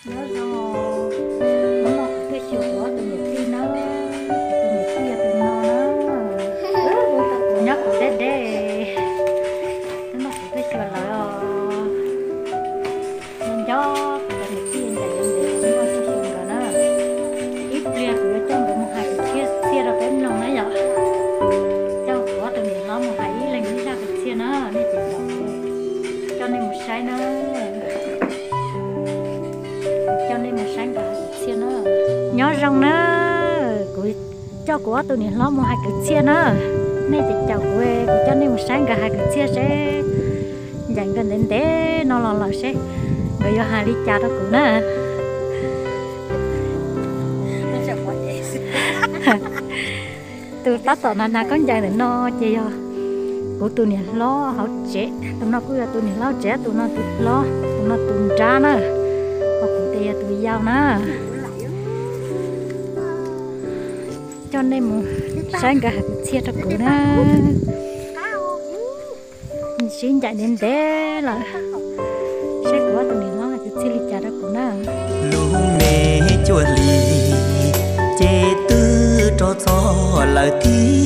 Nyob zoo, hnub no kuv tuaj xyuas kuv ob tug niam tij na, kuv tus niam tij yog tus no na, nyob kuv deb deb, hnub no kuv tuaj xyuas lawv os. Nco nco kuv cov niam tij ncaim ntev ntev kuv tuaj xyuas nkawd na. Ib pliag kuv yuav coj nkawd mus hais kwv txhiaj txhiaj rau peb mloog na yom. Coj kuv ob tug niam hlob mus hais ib leeg ib zaj kwv txhiaj na, nej caum kuv, coj nej mus saib na. Coj nej mus saib nkawd hais kwv txhiaj na. Nyob zoo na, kuv coj kuv ob tug niam hlob mus hais kwv txhiaj na. Nej caum kuv, kuv coj nej mus saib nkawd hais kwv txhiaj seb, ncaim nkawd ntev ntev no los lawm seb nkawd yuav hais li cas rau kuv na. Tus tab tom hnav hnav khaub ncaws ntawm no ces yog kuv tus niam hlob hauv tsev, tus no kuj yog tus niam hlob tsev, tus no tus hlob, tus no tus nrab na, ho kuv ces yog tus yau na. Coj nej mus saib nkawd hais kwv txhiaj rau kuv na. Sib ncaim ntev ntev lawm, seb kuv ob tug niam hlob hais kwv txhiaj li cas rau kuv na. Lub me cuaj hlis ces twb rau txog lawm thiab.